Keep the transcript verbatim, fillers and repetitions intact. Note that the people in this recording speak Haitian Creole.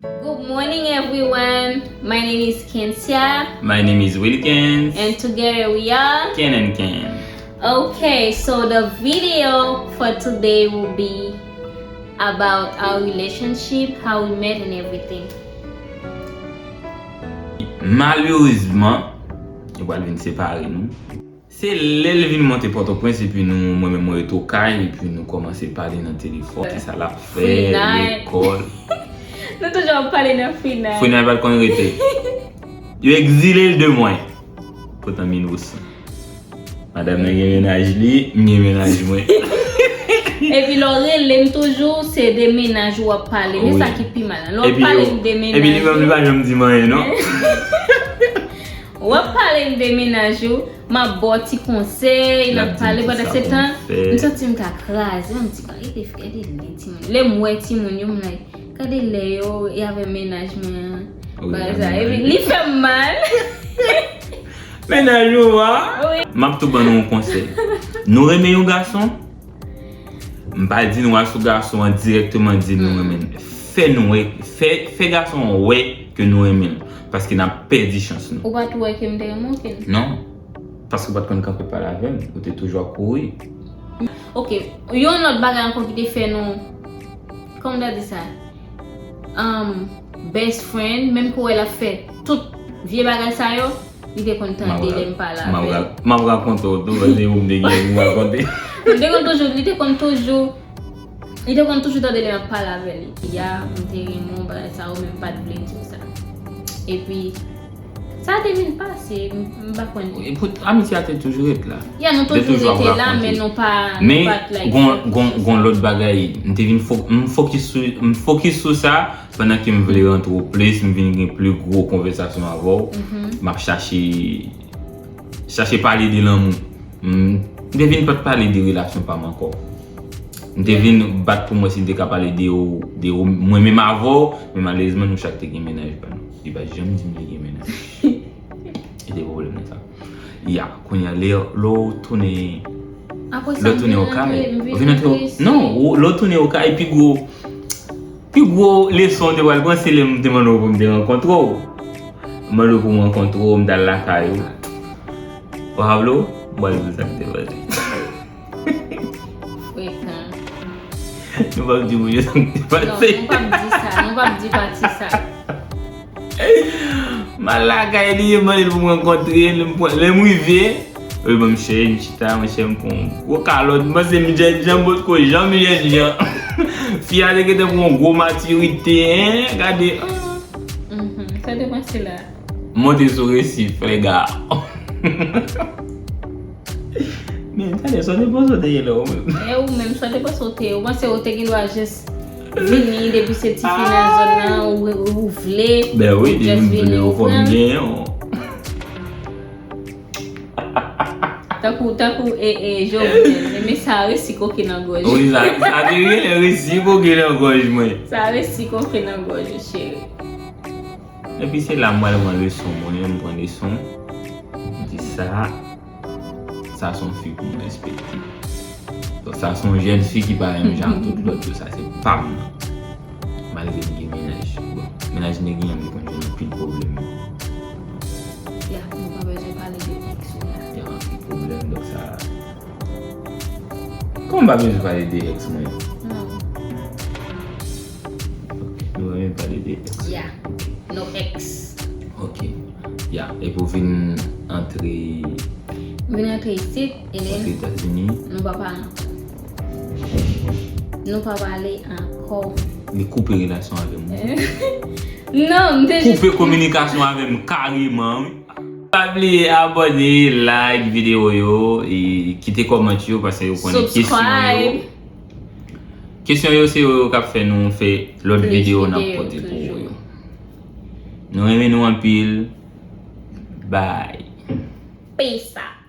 Good morning, everyone. My name is Kensia. My name is Wilkins. And together we are. Ken and Ken. Okay, so the video for today will be about our relationship, how we met and everything. Malerezman, yo pral vin separe nou. Se lè l vin monte Pòtoprens epi nou, mwen menm mwen ret Okay epi nou kòmanse pale nan telefòn, kisa l ap fè, Free night. Lekòl. Nou toujou ap pale nan free night. Free night pa t konn rete. Yo egzile l de mwen. Poutan m inosan. Madanm nan gen mennaj li, m gen mennaj mwen. Epi lè w rele m toujou, se de mennaj ou ap pale. Men Wi. Sa ki pi mal. Lè w Epi pale yo- m de epi li menm li mennaj. Pa janm di m anyen non. W ap pale m de mennaj ou, m ap ba w ti konsèy, n ap pale pandan se tan. M santi m ta kraze, m di, gade, gade lè timoun. Lè m wè timoun yo, m like, gade lè yo, e avè mennaj mwen an. Wi, Bagay avè sa, mennaj epi mwen. Li fè m mal. Mennaj ou a. Wi. M ap tou ban nou yon konsèy. Nou renmen yon gason, m pa di nou al sou gason an dirèkteman di nou renmen l. Fè nou wè, fè, fè gason an wè ke nou renmen l. Paske n ap pèdi chans nou. Ou pa tou wè ke m te renmen w, Ken? Non. Paske ou pa t konn kanpe pale avè m. Ou te toujou ap kouri. Ok, yon lòt bagay ankò ki te fè nou, kòman ta di sa? Um, best friend, menm pou wè l ap fè tout vye bagay sa yo, li te konn tande lè m pale avè l. M ap rakonte w tou, paske ou m te gen pou rakonte. Li te konn toujou, li te konn toujou, li te konn toujou tande lè m ap pale avè l. Ya, m te renmen w, bagay sa yo, men m pa t vle di w sa. Epi, sa te vin pase, m m pa konn. Epi, amitye a te toujou ret la. Ya, nou Te toujou toujou ap rete la, rakonte. Men nou pa, Men, nou pa t like gon, focus gon, sou gon sa. Lòt bagay, m te vin fo, m fokis sou, m fokis sou sa, pandan ke m vle rantre w plis, m vin gen pli gwo konvèsasyon avè w. M ap chache, chache pale de lanmou. M, m te vin pa t pale de relasyon pa m ankò. M te vin bat pou mwen si m te ka pale de ou, de ou, mwen menm avè w, men malerezman nou chak te gen mennaj pa nou. Li pa janm di m li gen mennaj. E te pwoblèm nan sa. Ya, kounye a, lè, lè w tounen, Apre sa, lè w m tounen vin Okay, antre, m ou vin vin antre, antre isi. Non, ou, lè w tounen Okay, pi gwo, pi gwo leson w te pral pran, se lè m te mande w pou m te rankontre w. M mande w pou m rankontre w, m t al lakay ou. Ou pa vle w? M pral di w sa k te pase. Frekan. Nou p ap di moun yo sa k te Non, pase. Nou p ap di sa, nou p ap di pati sa. M al lakay li, m mande l pou m rankontre l, m pran, lè m rive, yo ban m chèz, m chita, monchè, m pran yon gwo kalòt, m panse m jènjan, m potko janm jènjan. Fi a te gentan pran yon gwo matirite, hein, gade, ah. Mhm, sa te pase la. Monte sou resi, frè ga. Men, gade, sa te panse w te ye la, ou menm. E ou menm, sa te panse w te ye. Ou panse w te gen dwa jis vini depi se ti fi nan zòn nan, ou, ou vle. Ben wi, Ou depi just m vle, vini, ou fò m ou gen yon. Tankou, tankou, e, e, Jovenel, men sa resi koke nan gòj. Wi, sa, sa te rele resi koke nan gòj mwen. Sa resi koke nan gòj, cheri. Epi se la m pral pran leson mwen, m pran leson. M di sa, sa se yon fi pou m respekte. Donk sa se yon jèn fi ki pa menm jan ak tout lòt yo, sa se pa m nan. Malgre m gen mennaj. Bon, mennaj m te genyen an, m te konn jwenn anpil pwoblèm. Ya, nou pa bezwen pale de ex ou la. Te gen anpil pwoblèm, donk sa. Kòman m pa bezwen pale de ex mwen? Non. Ok, nou pa menm pale de ex. Ya. No ex. Ok. Ya, epi w vin antre Vin antre isit, e then Ozetazini. Nou pa pale ankò. Nou pa pale ankò. Li koupe relasyon avè m. Non, m te jis Koupe kominikasyon avè m kareman, wi. Pa bliye abòne, like videyo yo, e kite kòmantè yo, paske yo konnen kesyon yo. Subscribe. Kesyon yo se yo k ap fè nou fè lòt Plis videyo n ap videyo pote pou toujou. Yo. Nou renmen nou anpil. Bye. Peace out.